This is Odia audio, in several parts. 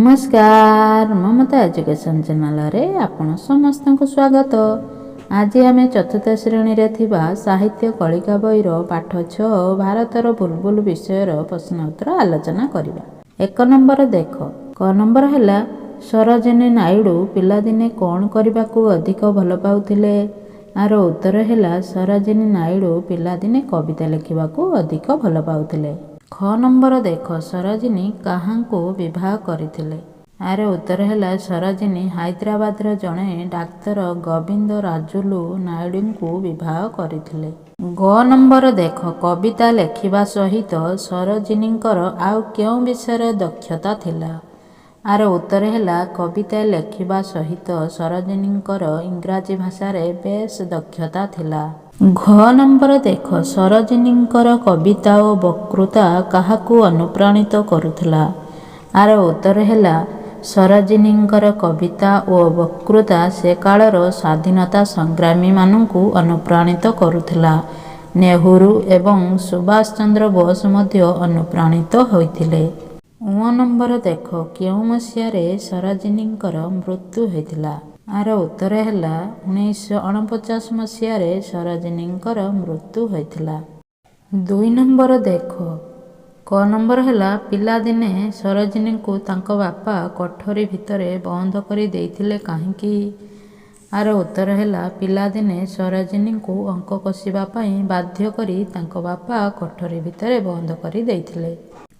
ନମସ୍କାର, ମମତା ଏଜୁକେସନ୍ ଚ୍ୟାନେଲରେ ଆପଣ ସମସ୍ତଙ୍କୁ ସ୍ୱାଗତ। ଆଜି ଆମେ ଚତୁର୍ଥ ଶ୍ରେଣୀରେ ଥିବା ସାହିତ୍ୟ କଳିକା ବହିର ପାଠ 6 ଭାରତର ବୁଲବୁଲ ବିଷୟର ପ୍ରଶ୍ନ ଉତ୍ତର ଆଲୋଚନା କରିବା। 1 ନମ୍ବର ଦେଖ। କ ନମ୍ବର ହେଲା, ସରୋଜିନୀ ନାଇଡୁ ପିଲାଦିନେ କ'ଣ କରିବାକୁ ଅଧିକ ଭଲ ପାଉଥିଲେ? ଆର ଉତ୍ତର ହେଲା, ସରୋଜିନୀ ନାଇଡୁ ପିଲାଦିନେ କବିତା ଲେଖିବାକୁ ଅଧିକ ଭଲ ପାଉଥିଲେ। ଖ ନମ୍ବର ଦେଖ, ସରୋଜିନୀ କାହାଙ୍କୁ ବିବାହ କରିଥିଲେ? ଆର ଉତ୍ତର ହେଲା, ସରୋଜିନୀ ହାଇଦ୍ରାବାଦର ଜଣେ ଡାକ୍ତର ଗୋବିନ୍ଦ ରାଜୁଲୁ ନାଇଡୁଙ୍କୁ ବିବାହ କରିଥିଲେ। ଗ ନମ୍ବର ଦେଖ, କବିତା ଲେଖିବା ସହିତ ସରୋଜିନୀଙ୍କର ଆଉ କେଉଁ ବିଷୟରେ ଦକ୍ଷତା ଥିଲା? ଆର ଉତ୍ତର ହେଲା, କବିତା ଲେଖିବା ସହିତ ସରୋଜିନୀଙ୍କର ଇଂରାଜୀ ଭାଷାରେ ବେଶ୍ ଦକ୍ଷତା ଥିଲା। ଘ ନମ୍ବର ଦେଖ, ସରୋଜିନୀଙ୍କର କବିତା ଓ ବକ୍ତୃତା କାହାକୁ ଅନୁପ୍ରାଣିତ କରୁଥିଲା? ଆର ଉତ୍ତର ହେଲା, ସରୋଜିନୀଙ୍କର କବିତା ଓ ବକ୍ତୃତା ସେ କାଳର ସ୍ୱାଧୀନତା ସଂଗ୍ରାମୀମାନଙ୍କୁ ଅନୁପ୍ରାଣିତ କରୁଥିଲା। ନେହେରୁ ଏବଂ ସୁଭାଷ ଚନ୍ଦ୍ର ବୋଷ ମଧ୍ୟ ଅନୁପ୍ରାଣିତ ହୋଇଥିଲେ। ଉଁ ନମ୍ବର ଦେଖ, କେଉଁ ମସିହାରେ ସରୋଜିନୀଙ୍କର ମୃତ୍ୟୁ ହୋଇଥିଲା? ଆର ଉତ୍ତର ହେଲା, 1949 ମସିହାରେ ସରୋଜିନୀଙ୍କର ମୃତ୍ୟୁ ହୋଇଥିଲା। 2 ନମ୍ବର ଦେଖ। କ ନମ୍ବର ହେଲା, ପିଲାଦିନେ ସରୋଜିନୀଙ୍କୁ ତାଙ୍କ ବାପା କୋଠରୀ ଭିତରେ ବନ୍ଦ କରି ଦେଇଥିଲେ କାହିଁକି? ଆର ଉତ୍ତର ହେଲା, ପିଲାଦିନେ ସରୋଜିନୀଙ୍କୁ ଅଙ୍କ କଷିବା ପାଇଁ ବାଧ୍ୟ କରି ତାଙ୍କ ବାପା କୋଠରୀ ଭିତରେ ବନ୍ଦ କରି ଦେଇଥିଲେ।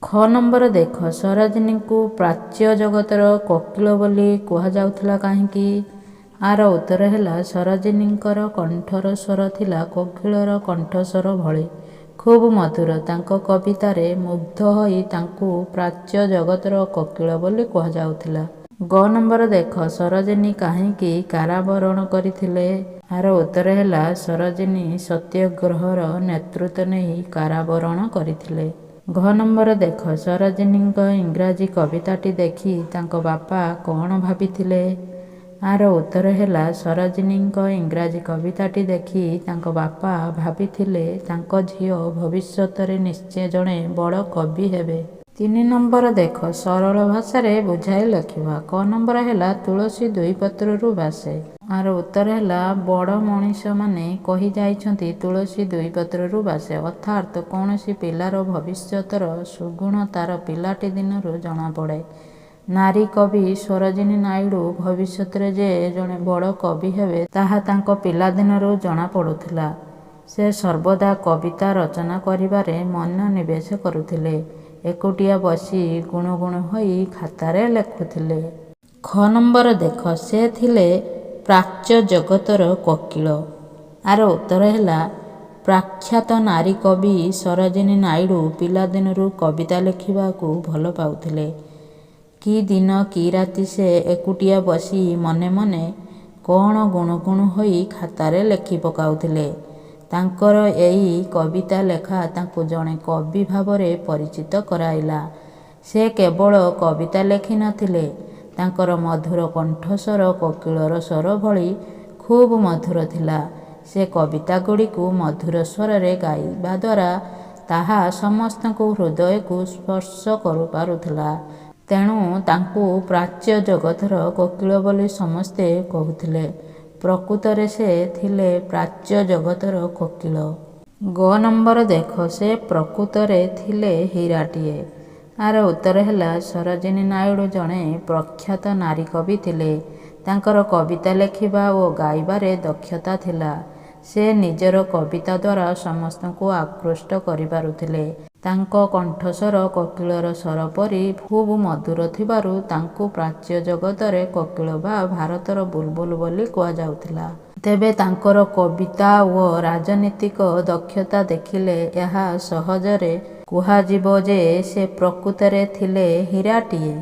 ଖ ନମ୍ବର ଦେଖ, ସରୋଜିନୀଙ୍କୁ ପ୍ରାଚ୍ୟ ଜଗତର କୋକିଳ ବୋଲି କୁହାଯାଉଥିଲା କାହିଁକି? ଆର ଉତ୍ତର ହେଲା, ସରୋଜିନୀଙ୍କର କଣ୍ଠର ସ୍ୱର ଥିଲା କୋକିଳର କଣ୍ଠସ୍ୱର ଭଳି ଖୁବ୍ ମଧୁର। ତାଙ୍କ କବିତାରେ ମୁଗ୍ଧ ହୋଇ ତାଙ୍କୁ ପ୍ରାଚ୍ୟ ଜଗତର କୋକିଳ ବୋଲି କୁହାଯାଉଥିଲା। ଗ ନମ୍ବର ଦେଖ, ସରୋଜିନୀ କାହିଁକି କାରାବରଣ କରିଥିଲେ? ଆର ଉତ୍ତର ହେଲା, ସରୋଜିନୀ ସତ୍ୟାଗ୍ରହର ନେତୃତ୍ୱ ନେଇ କାରାବରଣ କରିଥିଲେ। ଘ ନମ୍ବର ଦେଖ, ସରୋଜିନୀଙ୍କ ଇଂରାଜୀ କବିତାଟି ଦେଖି ତାଙ୍କ ବାପା କ'ଣ ଭାବିଥିଲେ? ଆର ଉତ୍ତର ହେଲା, ସରୋଜିନୀଙ୍କ ଇଂରାଜୀ କବିତାଟି ଦେଖି ତାଙ୍କ ବାପା ଭାବିଥିଲେ ତାଙ୍କ ଝିଅ ଭବିଷ୍ୟତରେ ନିଶ୍ଚୟ ଜଣେ ବଡ଼ କବି ହେବେ। 3 ନମ୍ବର ଦେଖ, ସରଳ ଭାଷାରେ ବୁଝାଇ ଲେଖିବା। କ ନମ୍ବର ହେଲା, ତୁଳସୀ ଦୁଇ ପତ୍ରରୁ ବାସେ। ଆର ଉତ୍ତର ହେଲା, ବଡ଼ ମଣିଷମାନେ କହି ଯାଇଛନ୍ତି ତୁଳସୀ ଦୁଇ ପତ୍ରରୁ ବାସେ, ଅର୍ଥାତ୍ କୌଣସି ପିଲାର ଭବିଷ୍ୟତର ସୁଗୁଣ ତାର ପିଲାଟି ଦିନରୁ ଜଣାପଡ଼େ। ନାରୀ କବି ସରୋଜିନୀ ନାଇଡୁ ଭବିଷ୍ୟତରେ ଯେ ଜଣେ ବଡ଼ କବି ହେବେ, ତାହା ତାଙ୍କ ପିଲାଦିନରୁ ଜଣାପଡ଼ୁଥିଲା। ସେ ସର୍ବଦା କବିତା ରଚନା କରିବାରେ ମନୋନିବେଶ କରୁଥିଲେ। ଏକୁଟିଆ ବସି ଗୁଣୁଗୁଣୁ ହୋଇ ଖାତାରେ ଲେଖୁଥିଲେ। ଖ ନମ୍ବର ଦେଖ, ସେ ଥିଲେ ପ୍ରାଚ୍ୟ ଜଗତର କୋକିଳ। ଆର ଉତ୍ତର ହେଲା, ପ୍ରଖ୍ୟାତ ନାରୀ କବି ସରୋଜିନୀ ନାଇଡୁ ପିଲାଦିନରୁ କବିତା ଲେଖିବାକୁ ଭଲ ପାଉଥିଲେ। କି ଦିନ କି ରାତି ସେ ଏକୁଟିଆ ବସି ମନେ ମନେ କ'ଣ ଗୁଣୁଗୁଣୁ ହୋଇ ଖାତାରେ ଲେଖି ପକାଉଥିଲେ। ତାଙ୍କର ଏଇ କବିତା ଲେଖା ତାଙ୍କୁ ଜଣେ କବି ଭାବରେ ପରିଚିତ କରାଇଲା। ସେ କେବଳ କବିତା ଲେଖି ନଥିଲେ, ତାଙ୍କର ମଧୁର କଣ୍ଠସ୍ୱର କୋକିଳର ସ୍ୱର ଭଳି ଖୁବ୍ ମଧୁର ଥିଲା। ସେ କବିତାଗୁଡ଼ିକୁ ମଧୁର ସ୍ୱରରେ ଗାଇବା ଦ୍ୱାରା ତାହା ସମସ୍ତଙ୍କ ହୃଦୟକୁ ସ୍ପର୍ଶ କରିପାରୁଥିଲା। ତେଣୁ ତାଙ୍କୁ ପ୍ରାଚ୍ୟ ଜଗତର କୋକିଳ ବୋଲି ସମସ୍ତେ କହୁଥିଲେ। ପ୍ରକୃତରେ ସେ ଥିଲେ ପ୍ରାଚ୍ୟ ଜଗତର କୋକିଳ। ଗ ନମ୍ବର ଦେଖ, ସେ ପ୍ରକୃତରେ ଥିଲେ ହୀରାଟିଏ। ଆର ଉତ୍ତର ହେଲା, ସରୋଜିନୀ ନାଇଡୁ ଜଣେ ପ୍ରଖ୍ୟାତ ନାରୀ କବି ଥିଲେ। ତାଙ୍କର କବିତା ଲେଖିବା ଓ ଗାଇବାରେ ଦକ୍ଷତା ଥିଲା। ସେ ନିଜର କବିତା ଦ୍ୱାରା ସମସ୍ତଙ୍କୁ ଆକୃଷ୍ଟ କରିପାରୁଥିଲେ। ତାଙ୍କ କଣ୍ଠସ୍ୱର କୋକିଳର ସ୍ୱର ପରି ଖୁବ୍ ମଧୁର ଥିବାରୁ ତାଙ୍କୁ ପ୍ରାଚ୍ୟ ଜଗତର କୋକିଳ ବା ଭାରତର ବୁଲବୁଲ ବୋଲି କୁହାଯାଉଥିଲା। ତେବେ ତାଙ୍କର କବିତା ଓ ରାଜନୀତିକ ଦକ୍ଷତା ଦେଖିଲେ ଏହା ସହଜରେ କୁହାଯିବ ଯେ ସେ ପ୍ରକୃତରେ ଥିଲେ ହୀରାଟିଏ।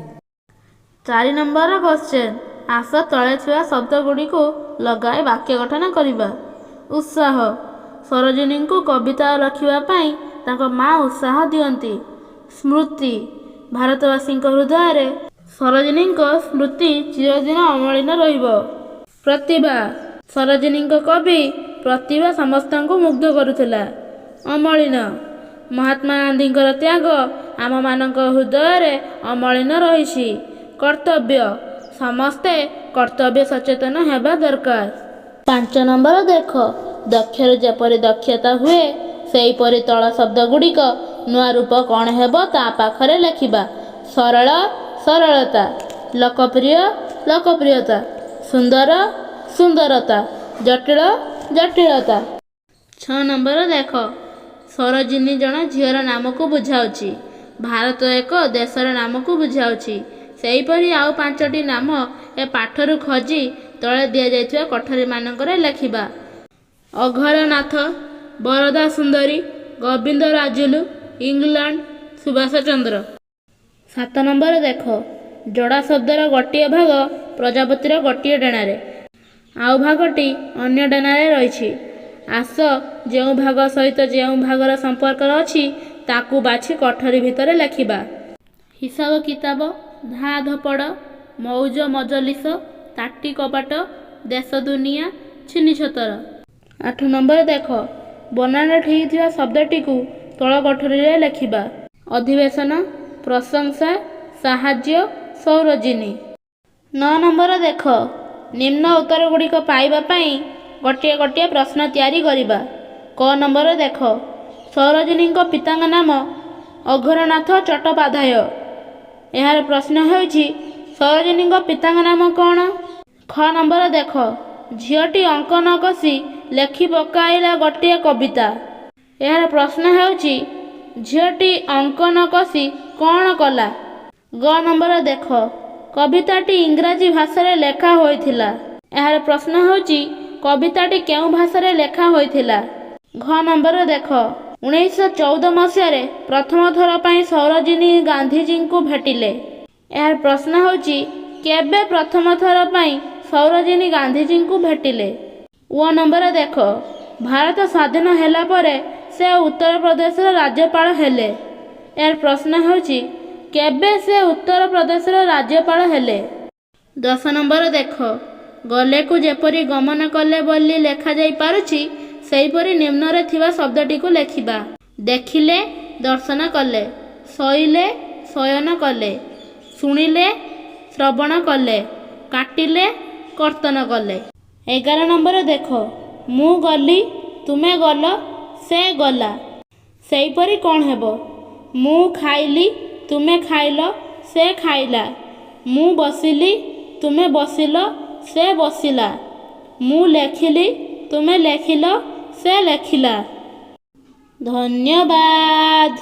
4 ନମ୍ବର କ୍ୱେଶ୍ଚନ୍, ଆସ ତଳେ ଥିବା ଶବ୍ଦଗୁଡ଼ିକୁ ଲଗାଇ ବାକ୍ୟ ଗଠନ କରିବା। ଉତ୍ସାହ। ସରୋଜିନୀଙ୍କୁ କବିତା ଲେଖିବା ପାଇଁ ତାଙ୍କ ମା ଉତ୍ସାହ ଦିଅନ୍ତି। ସ୍ମୃତି। ଭାରତବାସୀଙ୍କ ହୃଦୟରେ ସରୋଜିନୀଙ୍କ ସ୍ମୃତି ଚିରଦିନ ଅମଳିନ ରହିବ। ପ୍ରତିଭା। ସରୋଜିନୀଙ୍କ କବି ପ୍ରତିଭା ସମସ୍ତଙ୍କୁ ମୁଗ୍ଧ କରୁଥିଲା। ଅମଳିନ। ମହାତ୍ମା ଗାନ୍ଧୀଙ୍କର ତ୍ୟାଗ ଆମମାନଙ୍କ ହୃଦୟରେ ଅମଳିନ ରହିଛି। କର୍ତ୍ତବ୍ୟ। ସମସ୍ତେ କର୍ତ୍ତବ୍ୟ ସଚେତନ ହେବା ଦରକାର। 5 ନମ୍ବର ଦେଖ, ଦକ୍ଷରୁ ଯେପରି ଦକ୍ଷତା ହୁଏ ସେହିପରି ତଳ ଶବ୍ଦ ଗୁଡ଼ିକ ନୂଆ ରୂପ କ'ଣ ହେବ ତା ପାଖରେ ଲେଖିବା। ସରଳ ସରଳତା, ଲୋକପ୍ରିୟ ଲୋକପ୍ରିୟତା, ସୁନ୍ଦର ସୁନ୍ଦରତା, ଜଟିଳ ଜଟିଳତା। 6 ନମ୍ବର ଦେଖ, ସରୋଜିନୀ ଜଣ ଝିଅର ନାମକୁ ବୁଝାଉଛି। ଭାରତ ଏକ ଦେଶର ନାମକୁ ବୁଝାଉଛି। ସେହିପରି ଆଉ 5ଟି ନାମ ଏ ପାଠରୁ ଖୋଜି ତଳେ ଦିଆଯାଇଥିବା କୋଠରୀମାନଙ୍କରେ ଲେଖିବା। ଅଘରନାଥ, ବରଦା ସୁନ୍ଦରୀ, ଗୋବିନ୍ଦ ରାଜୁଲୁ, ଇଂଲଣ୍ଡ, ସୁଭାଷ ଚନ୍ଦ୍ର। 7 ନମ୍ବର ଦେଖ, ଯୋଡ଼ା ଶବ୍ଦର ଗୋଟିଏ ଭାଗ ପ୍ରଜାପତିର ଗୋଟିଏ ଡେଣାରେ, ଆଉ ଭାଗଟି ଅନ୍ୟ ଡେଣାରେ ରହିଛି। ଆସ ଯେଉଁ ଭାଗ ସହିତ ଯେଉଁ ଭାଗର ସମ୍ପର୍କ ଅଛି ତାକୁ ବାଛି କୋଠରୀ ଭିତରେ ଲେଖିବା। ହିସାବ କିତାବ, ଧାଁ ଧପଡ଼, ମଉଜ ମଜଲିସ, ତାଟି କବାଟ, ଦେଶ ଦୁନିଆ, ଛିନିଛତର। 8 ନମ୍ବର ଦେଖ, ବନାନ ଠିକ୍ ଥିବା ଶବ୍ଦଟିକୁ ତଳ କୋଠରୀରେ ଲେଖିବା। ଅଧିବେଶନ, ପ୍ରଶଂସା, ସାହାଯ୍ୟ, ସୌରଜିନୀ। 9 ନମ୍ବର ଦେଖ, ନିମ୍ନ ଉତ୍ତର ଗୁଡ଼ିକ ପାଇବା ପାଇଁ ଗୋଟିଏ ଗୋଟିଏ ପ୍ରଶ୍ନ ତିଆରି କରିବା। କ ନମ୍ବର ଦେଖ, ସରୋଜିନୀଙ୍କ ପିତାଙ୍କ ନାମ ଅଘୋରନାଥ ଚଟ୍ଟୋପାଧ୍ୟାୟ। ଏହାର ପ୍ରଶ୍ନ ହେଉଛି ସରୋଜିନୀଙ୍କ ପିତାଙ୍କ ନାମ କ'ଣ? ଖ ନମ୍ବର ଦେଖ, ଝିଅଟି ଅଙ୍କ ନ କଷି ଲେଖି ପକାଇଲା ଗୋଟିଏ କବିତା। ଏହାର ପ୍ରଶ୍ନ ହେଉଛି ଝିଅଟି ଅଙ୍କ ନ କଷି କ'ଣ କଲା? ଗ ନମ୍ବର ଦେଖ, କବିତାଟି ଇଂରାଜୀ ଭାଷାରେ ଲେଖା ହୋଇଥିଲା। ଏହାର ପ୍ରଶ୍ନ ହେଉଛି କବିତାଟି କେଉଁ ଭାଷାରେ ଲେଖା ହୋଇଥିଲା? ଘ ନମ୍ବର ଦେଖ, 1914 ମସିହାରେ ପ୍ରଥମ ଥର ପାଇଁ ସରୋଜିନୀ ଗାନ୍ଧିଜୀଙ୍କୁ ଭେଟିଲେ। ଏହାର ପ୍ରଶ୍ନ ହେଉଛି କେବେ ପ୍ରଥମ ଥର ପାଇଁ ସରୋଜିନୀ ଗାନ୍ଧିଜୀଙ୍କୁ ଭେଟିଲେ? ଓ ନମ୍ବର ଦେଖ, ଭାରତ ସ୍ୱାଧୀନ ହେଲା ପରେ ସେ ଉତ୍ତରପ୍ରଦେଶର ରାଜ୍ୟପାଳ ହେଲେ। ଏହାର ପ୍ରଶ୍ନ ହେଉଛି କେବେ ସେ ଉତ୍ତରପ୍ରଦେଶର ରାଜ୍ୟପାଳ ହେଲେ? 10 ନମ୍ବର ଦେଖ, ଗଲେକୁ ଯେପରି ଗମନ କଲେ ବୋଲି ଲେଖାଯାଇ ପାରୁଛି ସେହିପରି ନିମ୍ନରେ ଥିବା ଶବ୍ଦଟିକୁ ଲେଖିବା। ଦେଖିଲେ ଦର୍ଶନ କଲେ, ଶୋଇଲେ ଶୟନ କଲେ, ଶୁଣିଲେ ଶ୍ରବଣ କଲେ, କାଟିଲେ କର୍ତ୍ତନ କଲେ। 11 ନମ୍ବର ଦେଖ, ମୁଁ ଗଲି, ତୁମେ ଗଲ, ସେ ଗଲା। ସେହିପରି କ'ଣ ହେବ? ମୁଁ ଖାଇଲି, ତୁମେ ଖାଇଲ, ସେ ଖାଇଲା। ମୁଁ ବସିଲି, ତୁମେ ବସିଲ, ସେ ବସିଲା। ମୁଁ ଲେଖିଲି, ତୁମେ ଲେଖିଲ, ସେ ଲେଖିଲା। ଧନ୍ୟବାଦ।